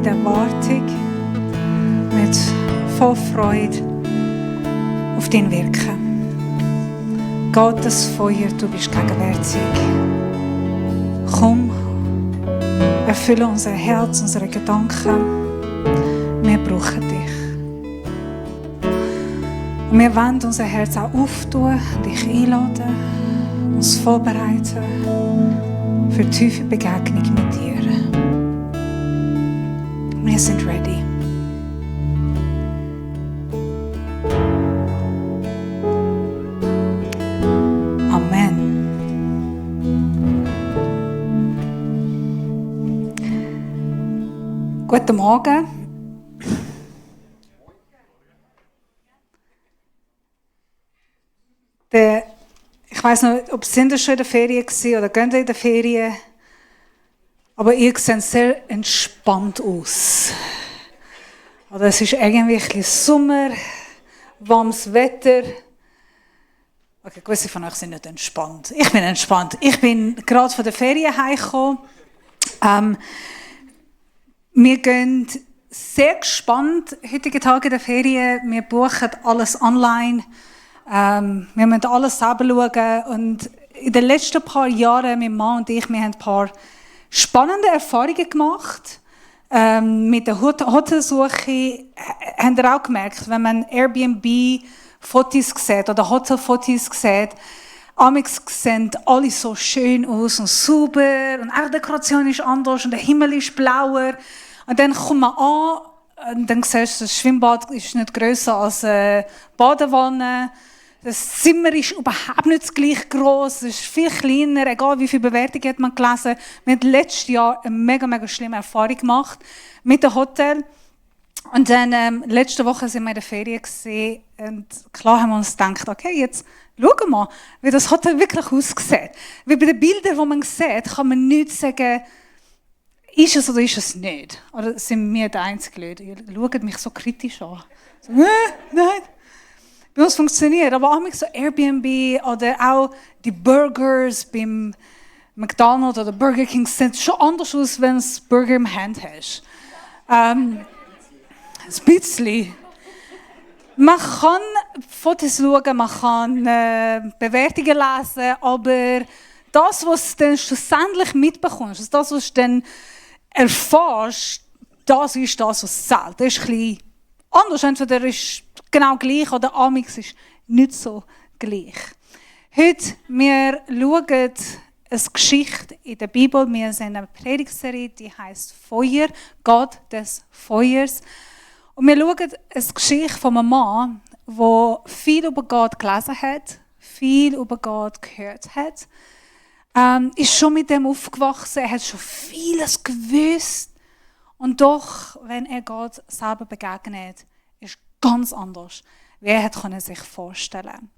mit Erwartung, mit voll Freude auf dein Wirken. Gottes Feuer, du bist gegenwärtig. Komm, erfülle unser Herz, unsere Gedanken. Wir brauchen dich. Und wir wollen unser Herz auch auftun, dich einladen, uns vorbereiten für die tiefe Begegnung mit dir. Wir sind ready. Amen. Guten Morgen. Ich weiss noch, ob es schon in der Ferien war oder gehen in der Ferien. Aber ihr seht sehr entspannt aus. Oder es ist irgendwie ein bisschen Sommer, warmes Wetter. Okay, gewisse von euch sind nicht entspannt. Ich bin entspannt. Ich bin gerade von der Ferien heimgekommen. Wir gehen sehr gespannt heutige Tage in der Ferien. Wir buchen alles online. Wir müssen alles selber schauen. Und in den letzten paar Jahren, mein Mann und ich, wir haben ein paar spannende Erfahrungen gemacht. Mit der Hotelsuche haben wir auch gemerkt, wenn man Airbnb-Fotos sieht oder Hotelfotos sieht, amigs sehen alle so schön aus und sauber und auch die Dekoration ist anders und der Himmel ist blauer. Und dann kommt man an und dann siehst du, das Schwimmbad ist nicht grösser als eine Badewanne. Das Zimmer ist überhaupt nicht gleich gross, es ist viel kleiner, egal wie viele Bewertungen hat man gelesen. Wir haben letztes Jahr eine mega schlimme Erfahrung gemacht mit dem Hotel. Und dann letzte Woche sind wir in der Ferien gesehen und klar haben wir uns gedacht, okay, jetzt schauen wir mal, wie das Hotel wirklich aussieht. Weil bei den Bildern, die man sieht, kann man nicht sagen, ist es oder ist es nicht. Oder sind wir die einzigen Leute? Ihr schaut mich so kritisch an. So, nein. Bei uns funktioniert, aber auch mit so Airbnb oder auch die Burgers beim McDonald's oder Burger King sehen schon anders aus, wenn du das Burger im Hand hast. Ein bisschen. Man kann Fotos schauen, man kann Bewertungen lesen, aber das, was du dann schlussendlich mitbekommst, also das, was du dann erfährst, das ist das, was zählt. Das ist ein bisschen anders. Entweder ist genau gleich oder amix ist nicht so gleich. Heute wir schauen eine Geschichte in der Bibel. Wir sind in einer Predigtserie, die heißt Feuer, Gott des Feuers. Und wir schauen eine Geschichte von einem Mann, der viel über Gott gelesen hat, viel über Gott gehört hat. Ist schon mit dem aufgewachsen, er hat schon vieles gewusst. Und doch, wenn er Gott selber begegnet, ist ganz anders, wie er hat sich vorstellen konnte.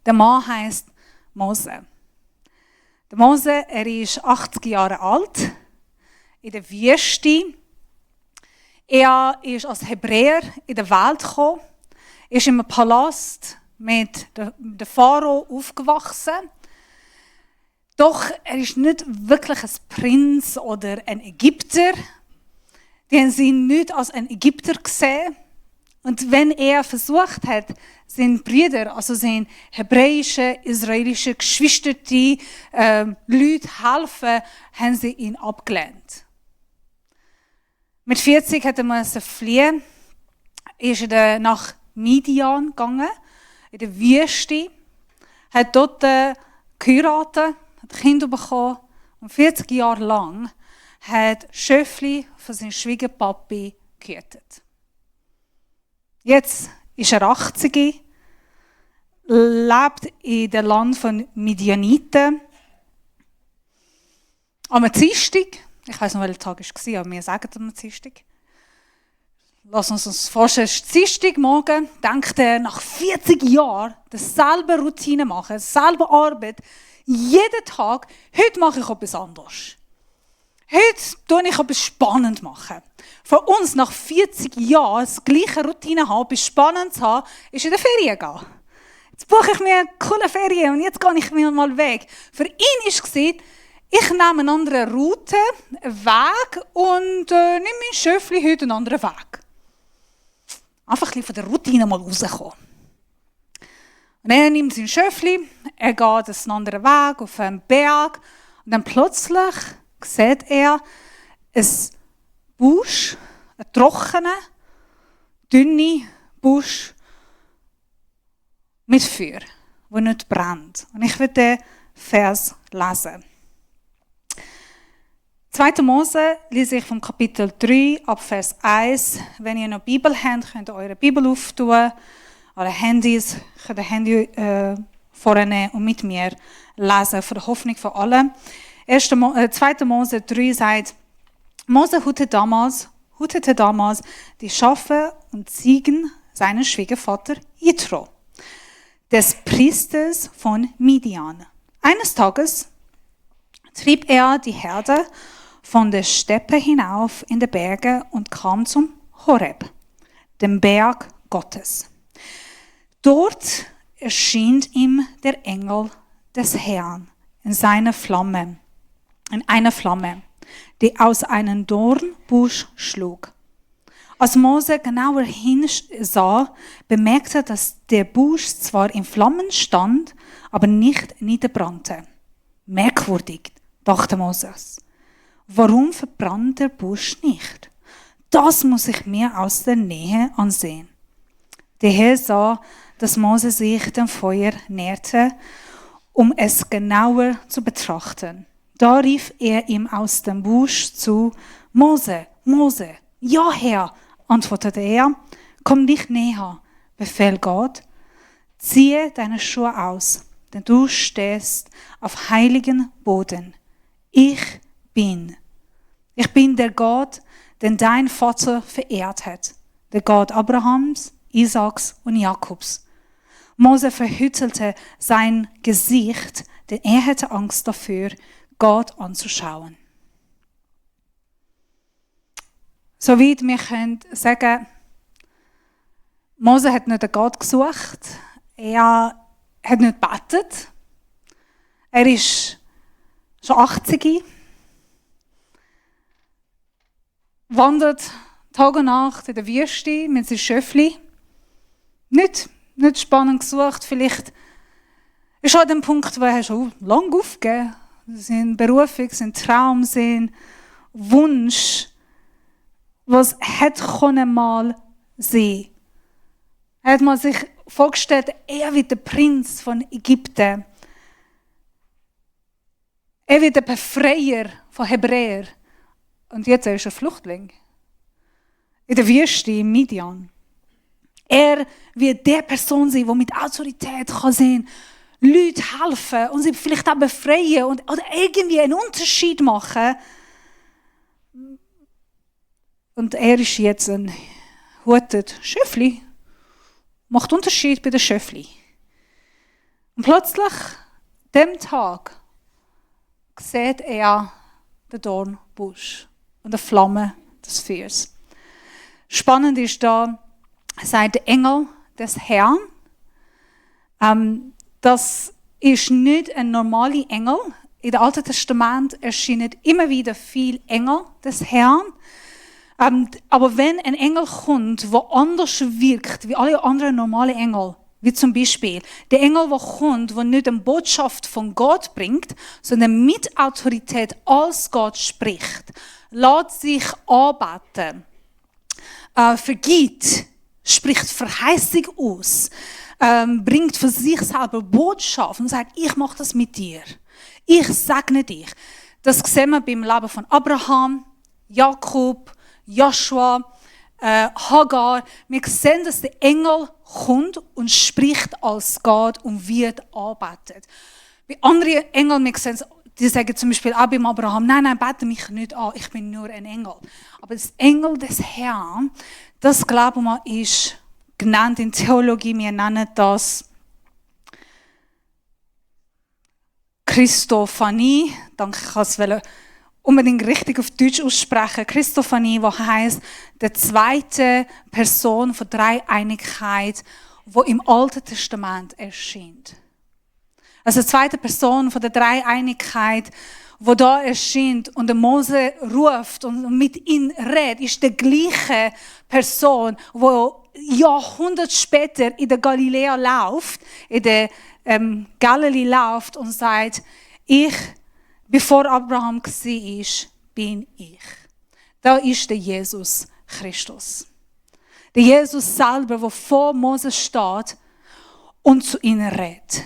Der Mann heisst Mose. Der Mose, er ist 80 Jahre alt, in der Wüste. Er ist als Hebräer in der Welt gekommen, ist im Palast mit dem Pharao aufgewachsen. Doch er ist nicht wirklich ein Prinz oder ein Ägypter. Die haben ihn nicht als ein Ägypter gesehen. Und wenn er versucht hat, seine Brüder, also seine hebräische, israelische Geschwister, Leute helfen, haben sie ihn abgelehnt. Mit 40 hat er fliehen, ist nach Midian gegangen, in der Wüste, hat dort geheiratet, hat Kinder bekommen und 40 Jahre lang hat Schöfli von seinem Schwiegerpapi gehütet. Jetzt ist er 80, lebt in dem Land von Midianiten. Am Dienstag, ich weiss noch, welcher Tag es war, aber wir sagen am Dienstag. Lass uns vorstellen, es ist Dienstagmorgen, denkt er, nach 40 Jahren dieselbe Routine machen, dieselbe Arbeit, jeden Tag, heute mache ich etwas anderes. Heute tue ich etwas spannend machen. Für uns nach 40 Jahren das gleiche Routine haben, etwas spannend zu haben, ist in der Ferien gehen. Jetzt buche ich mir eine coole Ferien und jetzt gehe ich mir mal weg. Für ihn war es, ich nehme eine andere Route, einen Weg und nehme mein Schöfli heute einen anderen Weg. Einfach ein bisschen von der Routine mal rauskommen. Und er nimmt sein Schöfli, er geht einen anderen Weg auf einen Berg und dann plötzlich sieht er ein Busch, einen trockenen, dünnen Busch mit Feuer, der nicht brennt. Und ich will den Vers lesen. 2. Mose lese ich vom Kapitel 3 ab Vers 1. Wenn ihr noch Bibel habt, könnt ihr eure Bibel auftun. Eure Handys könnt ihr Handy vornehmen und mit mir lesen, für die Hoffnung von allen. 2. Mose 3 sagt, Mose hütete damals die Schafe und Ziegen seines Schwiegervaters Jitro, des Priesters von Midian. Eines Tages trieb er die Herde von der Steppe hinauf in die Berge und kam zum Horeb, dem Berg Gottes. Dort erschien ihm der Engel des Herrn in einer Flamme, die aus einem Dornbusch schlug. Als Mose genauer hinsah, bemerkte er, dass der Busch zwar in Flammen stand, aber nicht niederbrannte. Merkwürdig, dachte Moses. Warum verbrannt der Busch nicht? Das muss ich mir aus der Nähe ansehen. Der Herr sah, dass Mose sich dem Feuer näherte, um es genauer zu betrachten. Da rief er ihm aus dem Busch zu, Mose, Mose. Ja, Herr, antwortete er, komm nicht näher, befahl Gott. Ziehe deine Schuhe aus, denn du stehst auf heiligen Boden. Ich bin der Gott, den dein Vater verehrt hat, der Gott Abrahams, Isaaks und Jakobs. Mose verhütelte sein Gesicht, denn er hatte Angst dafür, Gott anzuschauen. Soweit wir können sagen, Mose hat nicht einen Gott gesucht, er hat nicht gebetet, er ist schon 80, wandert Tag und Nacht in der Wüste mit seinem Schöfli. Nicht spannend gesucht, vielleicht ist er an dem Punkt, wo er schon lange aufgegeben hat. Sein Berufung, sein Traum, sein Wunsch, was hätte mal sein. Er hat mal sich vorgestellt, er wird der Prinz von Ägypten. Er wird der Befreier von Hebräer. Und jetzt ist er Flüchtling. In der Wüste, in Midian. Er wird der Person sein, die mit Autorität sehen kann, Leute helfen und sie vielleicht auch befreien oder irgendwie einen Unterschied machen. Und er ist jetzt ein hutet Schöfli, macht Unterschied bei den Schöfli. Und plötzlich, dem Tag, sieht er den Dornbusch und die Flamme des Feuers. Spannend ist da, sagt der Engel des Herrn, das ist nicht ein normaler Engel. In dem Alten Testament erscheinen immer wieder viele Engel des Herrn. Aber wenn ein Engel kommt, der anders wirkt wie alle anderen normalen Engel, wie zum Beispiel der Engel, der kommt, der nicht eine Botschaft von Gott bringt, sondern mit Autorität als Gott spricht, lässt sich anbeten, vergibt, spricht Verheißung aus, bringt für sich selber Botschaft und sagt, ich mache das mit dir. Ich segne dich. Das sehen wir beim Leben von Abraham, Jakob, Joshua, Hagar. Wir sehen, dass der Engel kommt und spricht als Gott und wird arbeitet. Bei anderen Engeln, wir sehen, die sagen zum Beispiel auch beim Abraham, nein, bete mich nicht an, ich bin nur ein Engel. Aber das Engel des Herrn, das glauben wir, ist genannt in Theologie, wir nennen das Christophanie. Danke, ich kann es unbedingt richtig auf Deutsch aussprechen. Christophanie, was heisst, die zweite Person von Dreieinigkeit, die im Alten Testament erscheint. Also die zweite Person von der Dreieinigkeit, wo da erscheint und der Mose ruft und mit ihm redet, ist die gleiche Person, wo Jahrhunderte später in der Galiläa läuft, in der Galilee läuft und sagt, ich, bevor Abraham war, bin ich. Da ist der Jesus Christus. Der Jesus selber, der vor Mose steht und zu ihnen redet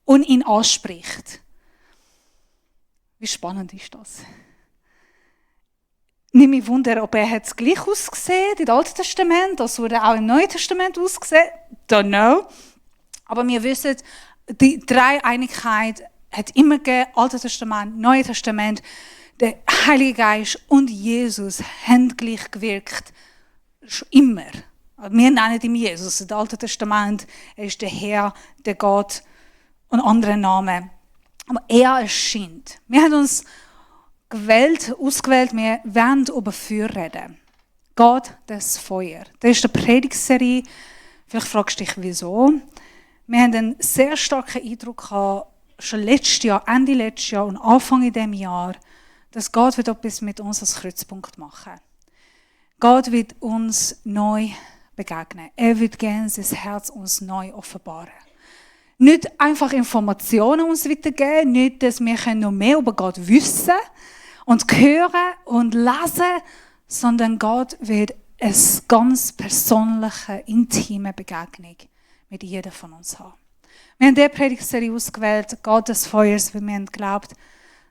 und ihn anspricht. Wie spannend ist das? Nicht mich wundern, ob er es gleich ausgesehen im Alten Testament, als wurde auch im Neuen Testament ausgesehen. Don't know. Aber wir wissen, die Dreieinigkeit hat immer gegeben, Altes Testament, Neues Testament. Der Heilige Geist und Jesus haben gleich gewirkt. Schon immer. Wir nennen ihn Jesus. Im Alten Testament er ist der Herr, der Gott und andere Namen. Aber er erscheint. Wir haben uns ausgewählt, wir wollen über Feuer reden. Gott, das Feuer. Das ist eine Predigtserie. Vielleicht fragst du dich, wieso. Wir haben einen sehr starken Eindruck gehabt, schon letztes Jahr, Ende letztes Jahr und Anfang in diesem Jahr, dass Gott wird etwas mit uns als Kreuzpunkt machen. Gott wird uns neu begegnen. Er wird gerne sein Herz uns neu offenbaren. Nicht einfach Informationen uns weitergeben, nicht, dass wir noch mehr über Gott wissen und hören und lesen, sondern Gott wird eine ganz persönliche, intime Begegnung mit jedem von uns haben. Wir haben diese Predigtserie ausgewählt, Gott des Feuers, weil wir haben geglaubt,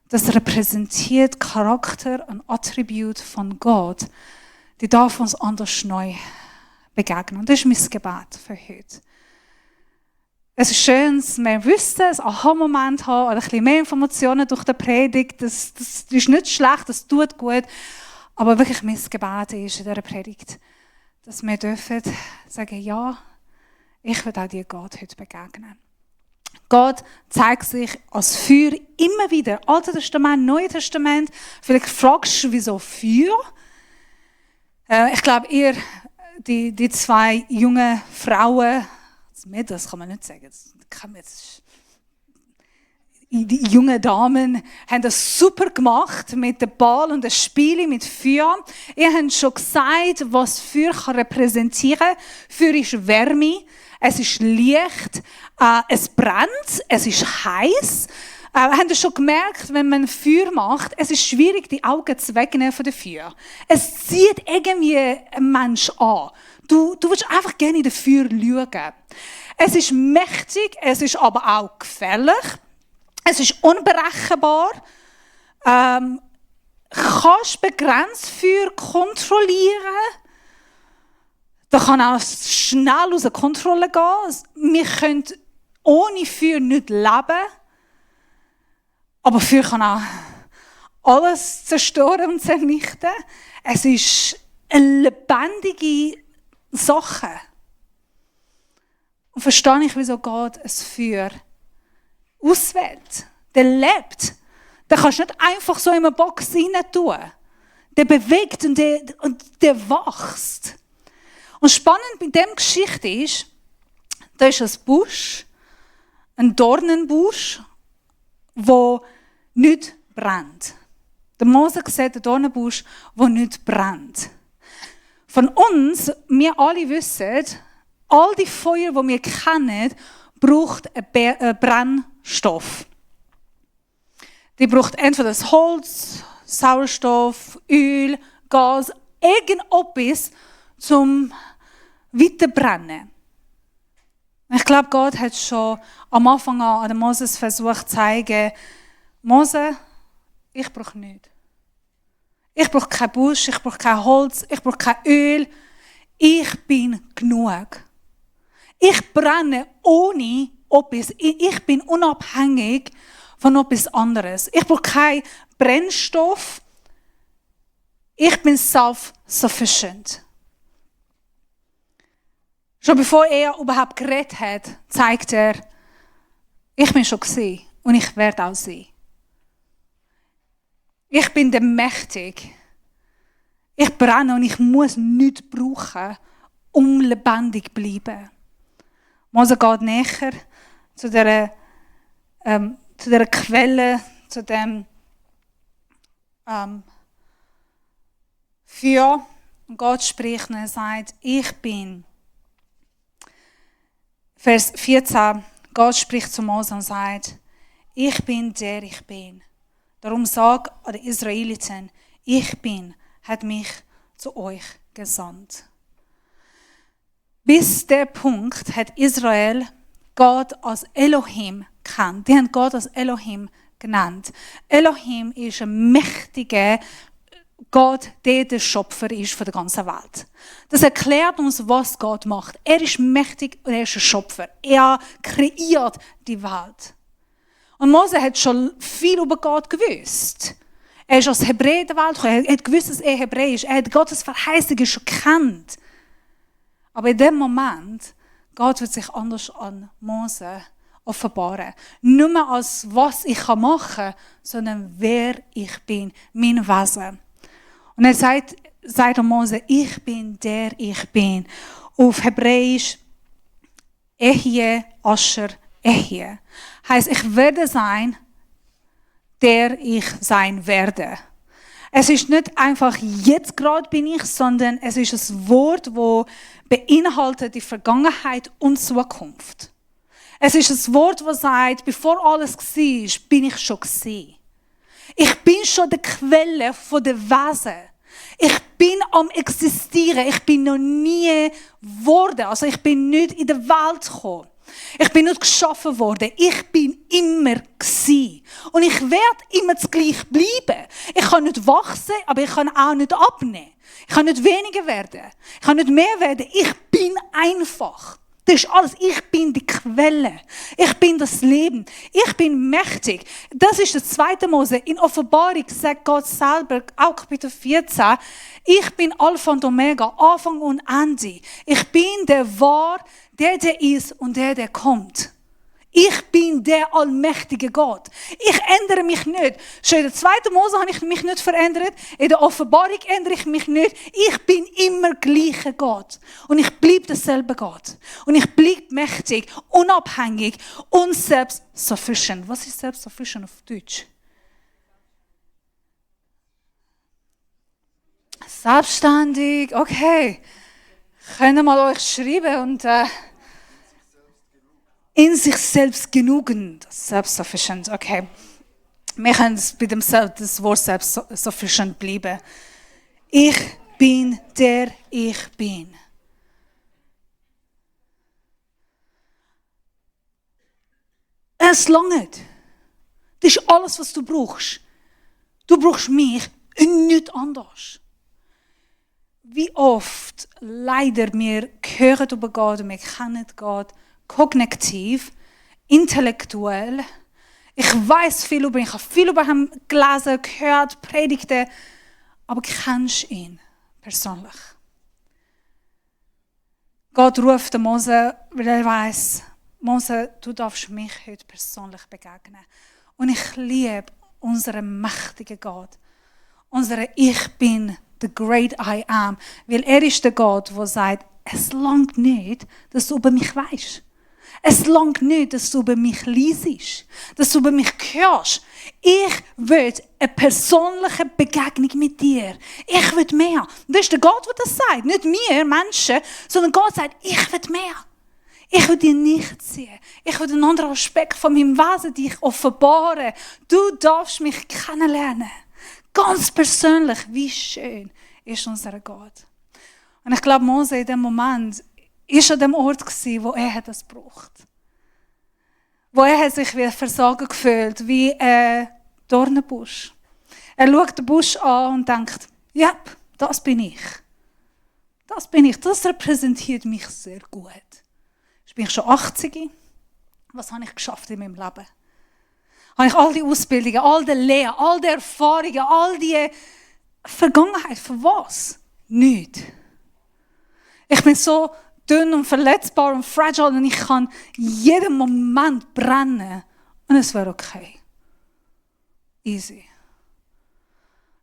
das repräsentiert Charakter und Attribut von Gott, die darf uns anders neu begegnen. Und das ist mein Gebet für heute. Es ist schön, dass wir wissen, einen Aha-Moment haben oder ein bisschen mehr Informationen durch die Predigt. Das ist nicht schlecht, das tut gut. Aber wirklich mein Gebet ist in dieser Predigt, dass wir dürfen sagen, ja, ich will auch dir Gott heute begegnen. Gott zeigt sich als Feuer immer wieder. Altes Testament, Neues Testament. Vielleicht fragst du, wieso Feuer? Ich glaube, ihr, die zwei jungen Frauen, das kann man nicht sagen, die jungen Damen haben das super gemacht mit dem Ball und dem Spiel mit Feuer. Ihr habt schon gesagt, was Feuer repräsentieren kann. Feuer ist Wärme, es ist Licht, es brennt, es ist heiß. Habt ihr schon gemerkt, wenn man Feuer macht, es ist schwierig, die Augen zu wegnehmen von dem Feuer. Es zieht irgendwie einen Menschen an. Du willst einfach gerne in den Feuer schauen. Es ist mächtig, es ist aber auch gefährlich. Es ist unberechenbar. Kannst begrenzt Feuer kontrollieren. Da kann auch schnell aus der Kontrolle gehen. Wir können ohne Feuer nicht leben. Aber Feuer kann auch alles zerstören und zernichten. Es ist eine lebendige Sache. Und verstehe ich, wieso Gott ein Feuer auswählt. Der lebt. Den kannst du nicht einfach so in eine Box rein tun. Der bewegt und der wächst. Und spannend bei dieser Geschichte ist, da ist ein Busch, ein Dornenbusch, der nicht brennt. Der Mose sieht einen Dornenbusch, der nicht brennt. Von uns, wir alle wissen, all die Feuer, die wir kennen, braucht einen Brennstoff. Die braucht entweder das Holz, Sauerstoff, Öl, Gas, irgendetwas zum Weiterbrennen. Ich glaube, Gott hat schon am Anfang an Moses versucht zu zeigen, Mose, ich brauche nichts. Ich brauche keinen Busch, ich brauche kein Holz, ich brauche kein Öl. Ich bin genug. Ich brenne ohne etwas. Ich bin unabhängig von etwas anderes. Ich brauche keinen Brennstoff. Ich bin self-sufficient. Schon bevor er überhaupt geredet hat, zeigt er, ich bin schon gewesen und ich werde auch sein. Ich bin der Mächtig. Ich brenne und ich muss nichts brauchen, um lebendig zu bleiben. Mose geht näher zu dieser Quelle, zu dem für. Und Gott spricht und er sagt, ich bin. Vers 14, Gott spricht zu Mose und sagt, ich bin der ich bin. Darum sag an den Israeliten, ich bin, hat mich zu euch gesandt. Bis der Punkt hat Israel Gott als Elohim gekannt. Die haben Gott als Elohim genannt. Elohim ist ein mächtiger Gott, der Schöpfer ist von der ganzen Welt. Das erklärt uns, was Gott macht. Er ist mächtig und er ist ein Schöpfer. Er kreiert die Welt. Und Mose hat schon viel über Gott gewusst. Er ist als Hebräer in der Welt gekommen. Er hat gewusst, dass er Hebräer ist. Er hat Gottes Verheißungen schon gekannt. Aber in dem Moment, Gott wird sich anders an Mose offenbaren. Nicht mehr als was ich machen kann, sondern wer ich bin, mein Wesen. Und er sagt Mose, ich bin der ich bin. Auf Hebräisch, Ehie, Asher, Ehie. Heißt, ich werde sein, der ich sein werde. Es ist nicht einfach, jetzt gerade bin ich, sondern es ist ein Wort, das beinhaltet die Vergangenheit und Zukunft. Es ist ein Wort, das sagt, bevor alles war, bin ich schon gewesen. Ich bin schon die Quelle der Wesen. Ich bin am Existieren. Ich bin noch nie geworden. Also ich bin nicht in der Welt gekommen. Ich bin nicht geschaffen worden. Ich bin immer gewesen. Und ich werde immer das Gleiche bleiben. Ich kann nicht wachsen, aber ich kann auch nicht abnehmen. Ich kann nicht weniger werden. Ich kann nicht mehr werden. Ich bin einfach. Das ist alles. Ich bin die Quelle. Ich bin das Leben. Ich bin mächtig. Das ist der 2. Mose. In Offenbarung sagt Gott selber, auch Kapitel 14, ich bin Alpha und Omega, Anfang und Ende. Ich bin der Wahr, der ist und der kommt. Ich bin der allmächtige Gott. Ich ändere mich nicht. Schon in der 2. Mose habe ich mich nicht verändert. In der Offenbarung ändere ich mich nicht. Ich bin immer gleicher Gott. Und ich bleibe derselbe Gott. Und ich bleibe mächtig, unabhängig und self-sufficient. Was ist self-sufficient auf Deutsch? Selbstständig, okay. Können wir mal euch schreiben und in sich selbst genügend. Self-sufficient, okay. Wir können bei das Wort self-sufficient bleiben. Ich bin der ich bin. Es langt. Das ist alles, was du brauchst. Du brauchst mich und nicht anders. Wie oft leider wir hören über Gott und wir kennen Gott kognitiv, intellektuell. Ich weiß viel über ihn, ich habe viel über ihn gelesen, gehört, Predigten, aber kennst du ihn persönlich? Gott ruft Mose, weil er weiß, Mose, du darfst mich heute persönlich begegnen. Und ich liebe unseren mächtigen Gott, unseren Ich Bin, the great I am, weil er ist der Gott, der sagt, es langt nicht, dass du über mich weißt. Es langt nicht, dass du über mich liest, dass du über mich hörst. Ich will eine persönliche Begegnung mit dir. Ich will mehr. Und das ist der Gott, der das sagt. Nicht wir, Menschen, sondern Gott sagt, ich will mehr. Ich will dir nicht ziehen. Ich will einen anderen Aspekt von meinem Wesen dich offenbaren. Du darfst mich kennenlernen. Ganz persönlich, wie schön ist unser Gott. Und ich glaube, Mose in dem Moment war an dem Ort, wo er das braucht. Wo er sich wie versagen gefühlt, wie ein Dornenbusch. Er schaut den Busch an und denkt, ja, das bin ich. Das bin ich. Das repräsentiert mich sehr gut. Jetzt bin ich schon 80. Was habe ich geschafft in meinem Leben? Habe ich all die Ausbildungen, all die Lehren, all die Erfahrungen, all die Vergangenheit, für was? Nicht. Ich bin so dünn und verletzbar und fragile und ich kann jeden Moment brennen und es wäre okay. Easy.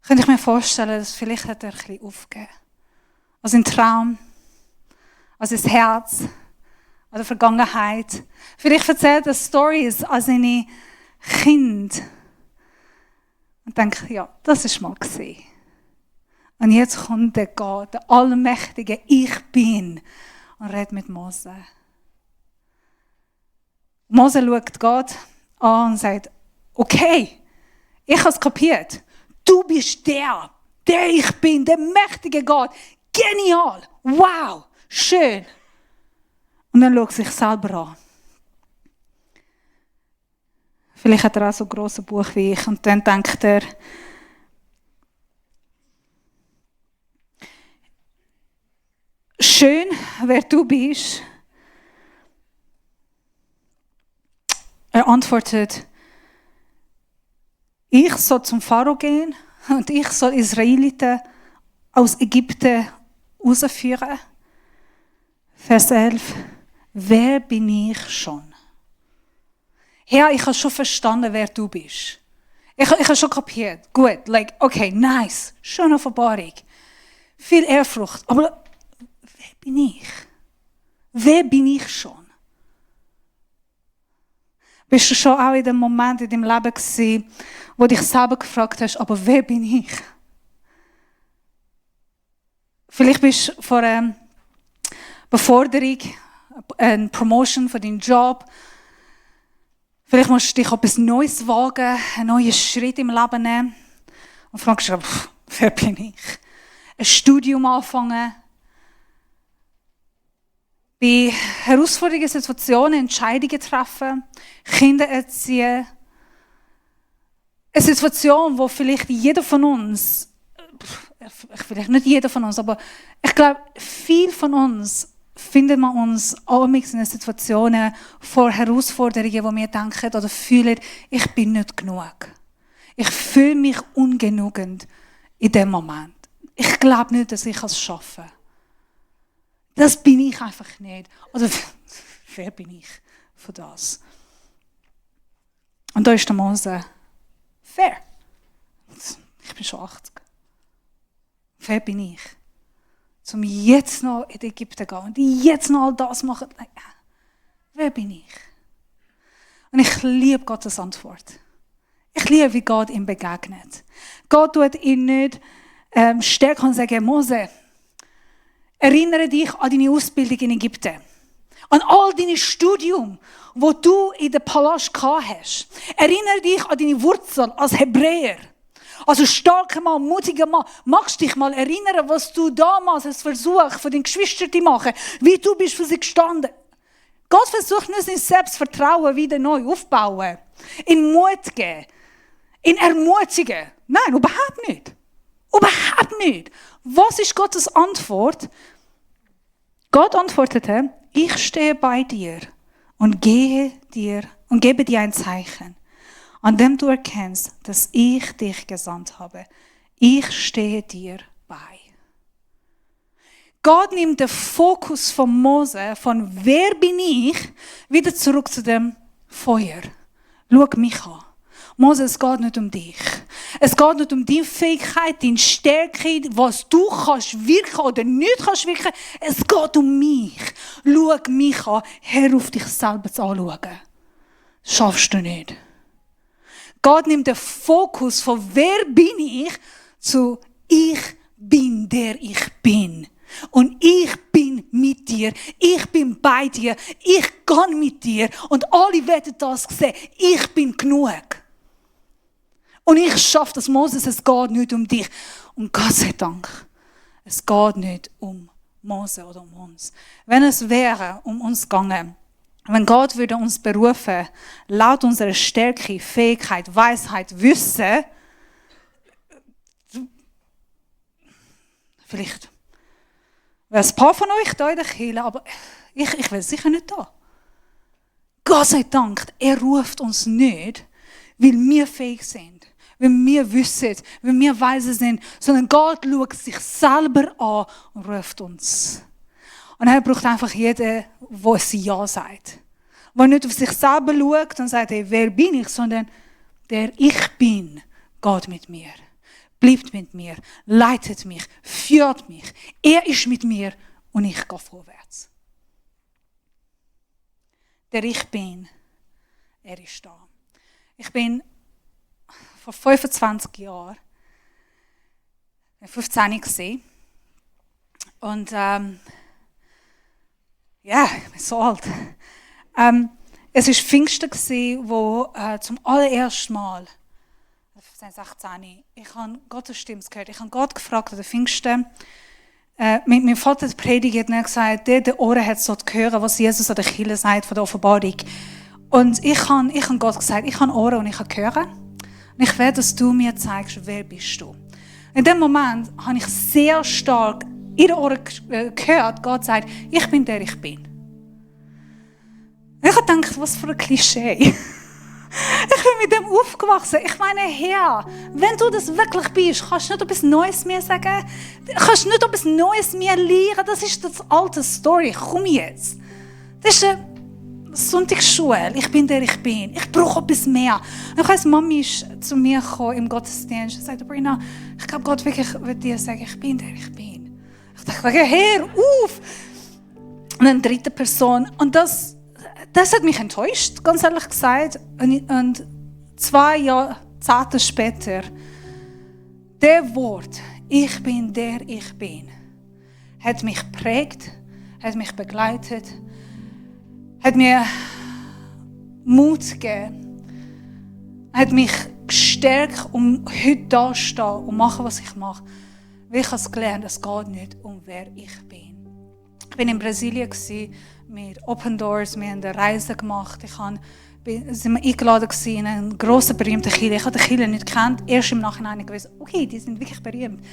Könnte ich mir vorstellen, dass vielleicht hat er ein bisschen aufgegeben. Als ein Traum, als ein Herz, an der Vergangenheit. Vielleicht erzählt er Storys als seine Kind. Und denke, ja, das ist mal gesehen. Und jetzt kommt der Gott, der allmächtige Ich Bin, und redet mit Mose. Mose schaut Gott an und sagt, okay, ich habe es kapiert. Du bist der Ich Bin, der mächtige Gott. Genial, wow, schön. Und dann schaut er sich selber an. Vielleicht hat er auch so ein grosses Buch wie ich. Und dann denkt er, schön, wer du bist. Er antwortet, ich soll zum Pharao gehen und ich soll Israeliten aus Ägypten rausführen. Vers 11. Wer bin ich schon? Herr, ich habe schon verstanden, wer du bist. Ich habe schon kapiert. Gut, okay, nice. Schöne Offenbarung. Viel Ehrfurcht. Aber wer bin ich? Wer bin ich schon? Bist du schon auch in dem Moment in deinem Leben gewesen, wo dich selber gefragt hast, aber wer bin ich? Vielleicht bist du vor einer Beforderung, eine Promotion für deinen Job. Vielleicht musst du dich auf etwas Neues wagen, einen neuen Schritt im Leben nehmen. Und fragst dich, wer bin ich? Ein Studium anfangen. Bei herausfordernden Situationen Entscheidungen treffen, Kinder erziehen. Eine Situation, wo vielleicht jeder von uns, vielleicht nicht jeder von uns, aber ich glaube, viele von uns finden wir uns amigs in Situationen vor Herausforderungen, wo wir denken oder fühlen, ich bin nicht genug. Ich fühle mich ungenügend in dem Moment. Ich glaube nicht, dass ich es schaffe. Das bin ich einfach nicht. Oder wer bin ich für das? Und da ist der Mose. Fair. Ich bin schon 80. Wer bin ich? Um jetzt noch in Ägypten zu gehen und jetzt noch all das machen. Wer bin ich? Und ich liebe Gottes Antwort. Ich liebe, wie Gott ihm begegnet. Gott tut ihn nicht stärken und sagen, Mose, erinnere dich an deine Ausbildung in Ägypten. An all deine Studium, wo du in der Palast gehabt hast. Erinnere dich an deine Wurzel als Hebräer. Also starker Mann, mutiger Mann. Magst du dich mal erinnern, was du damals als Versuch für deine Geschwister zu machen, wie du bist für sie gestanden. Gott versucht nur sein Selbstvertrauen wieder neu aufzubauen. In Mut geben. In ermutigen. Nein, überhaupt nicht. Überhaupt nicht. Was ist Gottes Antwort? Gott antwortete, ich stehe bei dir und gebe dir ein Zeichen, an dem du erkennst, dass ich dich gesandt habe. Ich stehe dir bei. Gott nimmt den Fokus von Mose, von wer bin ich, wieder zurück zu dem Feuer. Schau mich an. Mose, es geht nicht um dich. Es geht nicht um deine Fähigkeit, deine Stärke, was du kannst wirken oder nicht kannst wirken. Es geht um mich. Schau mich an. Hör auf dich selber zu anschauen. Das schaffst du nicht. Gott nimmt den Fokus von wer bin ich zu ich bin der ich bin. Und ich bin mit dir, ich bin bei dir, ich gehe mit dir und alle werden das sehen. Ich bin genug. Und ich schaffe das, Moses, es geht nicht um dich. Und Gott sei Dank, es geht nicht um Mose oder um uns. Wenn es wäre um uns gegangen, wenn Gott würde uns berufen, laut unserer Stärke, Fähigkeit, Weisheit, Wissen, vielleicht wäre ein paar von euch da in der Kirche, aber ich wäre sicher nicht da. Gott sei Dank, er ruft uns nicht, weil wir fähig sind, weil wir wissen, weil wir weise sind, sondern Gott schaut sich selber an und ruft uns. Und er braucht einfach jeden, der ein Ja sagt. Der nicht auf sich selber schaut und sagt, hey, wer bin ich, sondern der Ich bin, geht mit mir. Bleibt mit mir, leitet mich, führt mich. Er ist mit mir und ich gehe vorwärts. Der Ich bin, er ist da. Ich bin vor 25 Jahren. Ich war 15 gewesen. Und ich bin so alt. Es war Pfingsten, wo zum allerersten Mal, 16, ich habe Gottes Stimme gehört. Ich habe Gott gefragt an den Pfingsten. Mit meinem Vater predigt und er hat gesagt, der Ohren hat so zu hören, was Jesus an der Kirche sagt von der Offenbarung. Und ich habe Gott gesagt, ich habe Ohren und ich kann hören. Und ich will, dass du mir zeigst, wer bist du. In dem Moment habe ich sehr stark in den Ohren gehört, Gott sagt, ich bin der ich bin. Und ich habe gedacht, was für ein Klischee. Ich bin mit dem aufgewachsen. Ich meine, Herr, wenn du das wirklich bist, kannst du nicht etwas Neues mir sagen? Kannst du nicht etwas Neues mir lehren? Das ist das alte Story. Komm jetzt. Das ist eine Sonntagsschule. Ich bin der ich bin. Ich brauche etwas mehr. Und ich weiss, Mami ist zu mir gekommen im Gottesdienst und sagte, Brina, ich glaube, Gott wirklich will dir sagen, ich bin der ich bin. Ich dachte, Herr, auf! Und eine dritte Person. Und das hat mich enttäuscht, ganz ehrlich gesagt. Und 2 Jahrzehnte später, der Wort, ich bin der ich bin, hat mich geprägt, hat mich begleitet, hat mir Mut gegeben, hat mich gestärkt, um heute da zu stehen und machen, was ich mache. Weil ich habe gelernt, es geht nicht um wer ich bin. Ich war in Brasilien mit Open Doors, wir haben eine Reise gemacht. Sind wir eingeladen in einen grossen, berühmten Kirche. Ich habe die Kirche nicht gekannt, erst im Nachhinein gewusst, okay, die sind wirklich berühmt.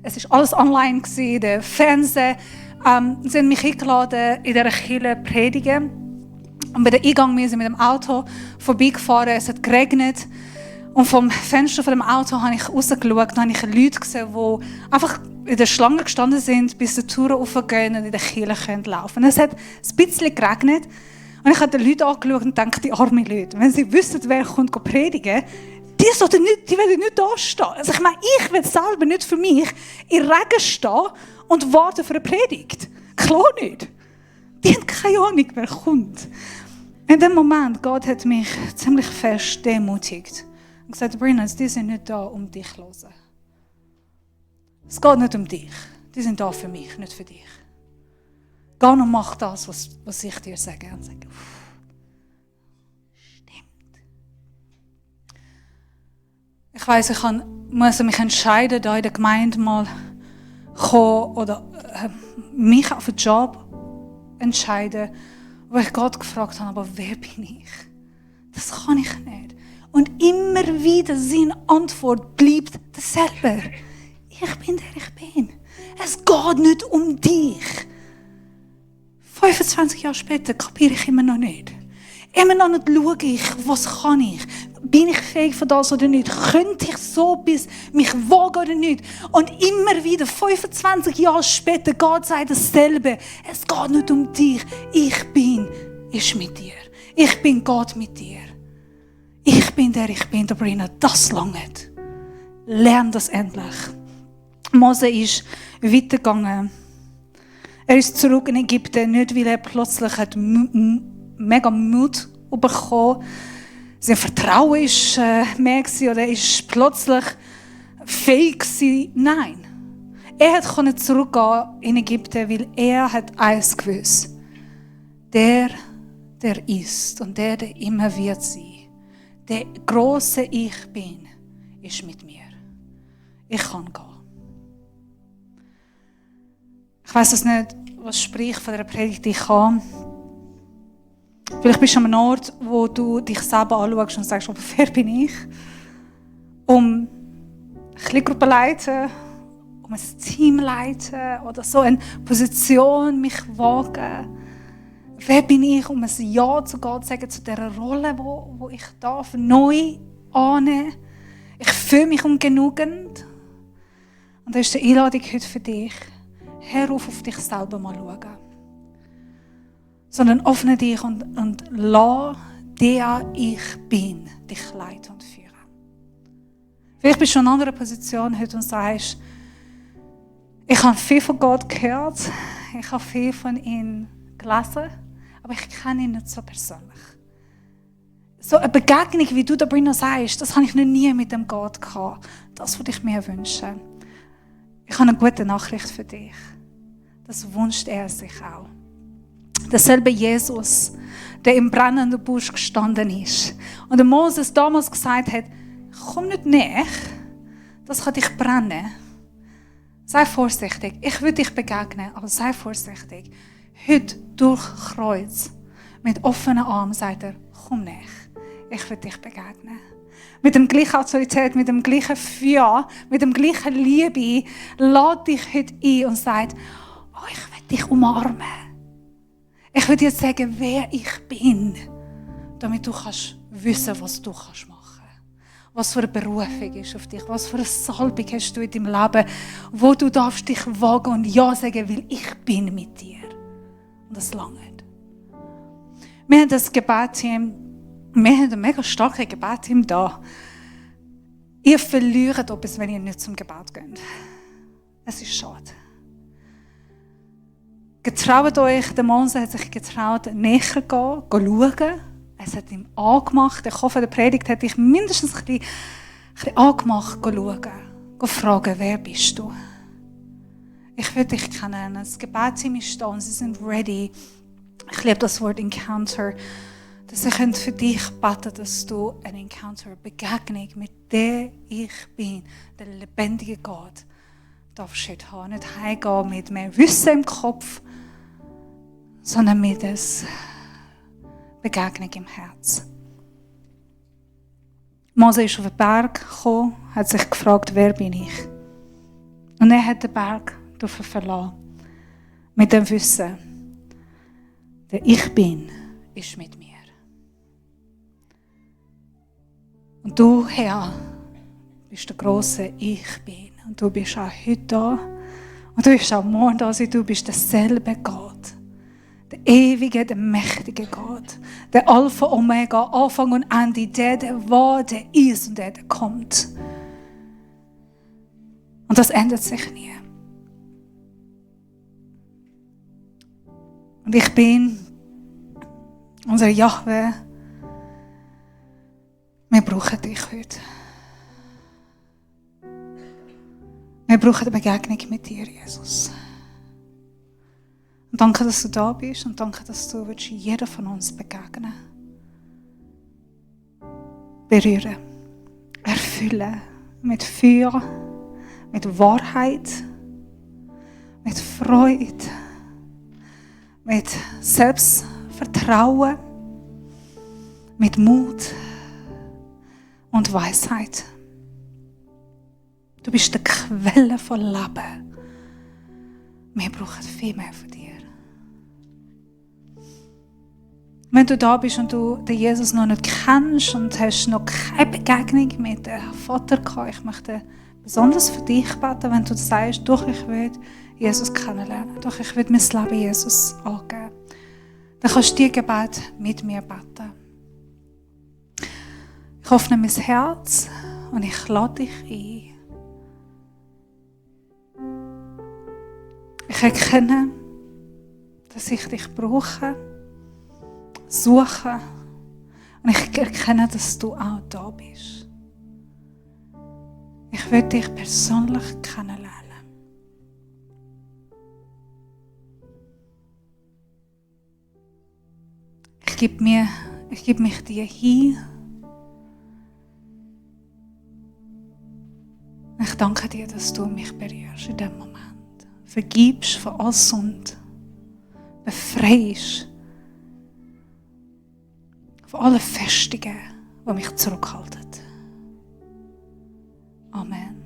Es war alles online, der Fernsehen. Sie haben mich eingeladen, in dieser Kirche predigen. Und bei dem Eingang wir sind mit dem Auto vorbeigefahren, es hat geregnet. Und vom Fenster von dem Auto habe ich rausgeschaut und habe ich Leute gesehen, die einfach in der Schlange gestanden sind, bis die Türen aufgehen und in der Kirche laufen können. Es hat ein bisschen geregnet. Und ich habe die Leute angeschaut und dachte, die armen Leute, wenn sie wüssten, wer kommt predigen, die werden nicht da stehen. Also ich meine, ich will selber nicht für mich in Regen stehen und warten für eine Predigt. Klar nicht. Die haben keine Ahnung, wer kommt. In dem Moment, Gott hat mich ziemlich fest demutigt. Und gesagt, Brina, die sind nicht da, um dich zu hören. Es geht nicht um dich. Die sind da für mich, nicht für dich. Geh und mach das, was ich dir sage. Und sage, stimmt. Ich weiss, ich muss mich entscheiden, da in der Gemeinde mal kommen oder mich auf einen Job entscheiden, wo ich Gott gefragt habe, aber wer bin ich? Das kann ich nicht. Und immer wieder seine Antwort bleibt dasselbe. Ich bin der ich bin. Es geht nicht um dich. 25 Jahre später kapiere ich immer noch nicht. Immer noch nicht schaue ich, was kann ich? Bin ich fähig für das oder nicht? Könnte ich so bis mich wagen oder nicht? Und immer wieder, 25 Jahre später, Gott sagt dasselbe. Es geht nicht um dich. Ich bin, ist mit dir. Ich bin Gott mit dir. Ich bin der ich bin, der Brina. Das langt. Lern das endlich. Mose ist weitergegangen. Er ist zurück in Ägypten, nicht weil er plötzlich hat mega Mut bekommen. Sein Vertrauen war mehr oder er ist plötzlich fähig gewesen. Nein. Er konnte zurückgehen in Ägypten, weil er hat eins gewusst. Der ist und der immer wird sein. Der große Ich bin, ist mit mir. Ich kann gehen. Ich weiss es nicht, was spricht von der Predigt ich kann. Vielleicht bist du an einem Ort, wo du dich selber anschaust und sagst, aber wer bin ich? Um eine Kleingruppe leiten, um ein Team leiten oder so eine Position mich wagen. Wer bin ich, um ein Ja zu Gott zu sagen, zu dieser Rolle, wo ich darf, neu annehmen. Ich fühle mich ungenügend. Und das ist die Einladung heute für dich. Hör auf dich selber mal schauen. Sondern öffne dich und lass der ich bin dich leiten und führen. Vielleicht bist du in einer anderen Position heute und sagst, ich habe viel von Gott gehört, ich habe viel von ihm gelesen, aber ich kenne ihn nicht so persönlich. So eine Begegnung, wie du da Brina sagst, das habe ich noch nie mit dem Gott gehabt. Das würde ich mir wünschen. Ich habe eine gute Nachricht für dich. Das wünscht er sich auch. Derselbe Jesus, der im brennenden Busch gestanden ist. Und der Moses damals gesagt hat, komm nicht näher, das kann dich brennen. Sei vorsichtig, ich will dich begegnen, aber sei vorsichtig. Heute durch Kreuz, mit offenen Armen, sagt er, komm näher, ich will dich begegnen. Mit dem gleichen Autorität, mit dem gleichen Feuer, mit dem gleichen Liebe, lädt dich heute ein und sagt, oh, ich will dich umarmen. Ich will dir sagen, wer ich bin, damit du kannst wissen, was du kannst machen. Was für eine Berufung ist auf dich, was für eine Salbung hast du in deinem Leben, wo du darfst dich wagen und Ja sagen, weil ich bin mit dir. Und das langt. Wir haben das Gebetsteam, wir haben ein mega starkes Gebetsteam da. Ihr verliert etwas, wenn ihr nicht zum Gebet geht. Es ist schade. Getraut euch, der Mose hat sich getraut, näher zu gehen, schauen. Es hat ihm angemacht. Ich hoffe, der Predigt hat dich mindestens ein bisschen angemacht, schauen, fragen, wer bist du? Ich will dich kennen. Das Gebetsteam ist da und sie sind ready. Ich liebe das Wort Encounter. Dass ich für dich beten, dass du ein Encounter, eine Begegnung mit der ich bin, der lebendige Gott, darfst du haben. Nicht heimgehen mit mehr Wissen im Kopf, sondern mit der Begegnung im Herz. Mose ist auf den Berg gekommen, hat sich gefragt, wer bin ich? Und er hat den Berg verlassen. Mit dem Wissen, der ich bin, ist mit mir. Und du, Herr, bist der grosse Ich bin. Und du bist auch heute da. Und du bist auch morgen da. Du bist derselbe Gott. Der ewige, der mächtige Gott. Der Alpha, Omega, Anfang und Ende. Der war, der ist und der kommt. Und das ändert sich nie. Und ich bin unser Jahwe. Wir brauchen dich heute. Wir brauchen eine Begegnung mit dir, Jesus. Und danke, dass du da bist und danke, dass du jeder von uns begegnen willst. Berühren, erfüllen mit Feuer, mit Wahrheit, mit Freude, mit Selbstvertrauen, mit Mut und Weisheit. Du bist die Quelle von Leben. Wir brauchen viel mehr von dir. Wenn du da bist und du den Jesus noch nicht kennst und hast noch keine Begegnung mit dem Vater gehabt, ich möchte besonders für dich beten, wenn du sagst, doch, ich will Jesus kennenlernen, doch, ich will mein Leben Jesus angeben. Dann kannst du dieses Gebet mit mir beten. Ich öffne mein Herz und ich lade dich ein. Ich erkenne, dass ich dich brauche, suche und ich erkenne, dass du auch da bist. Ich will dich persönlich kennenlernen. Ich gebe mich dir hin. Ich danke dir, dass du mich berührst in diesem Moment. Vergibst von all Sund. Befreist von allen Festungen, die mich zurückhalten. Amen.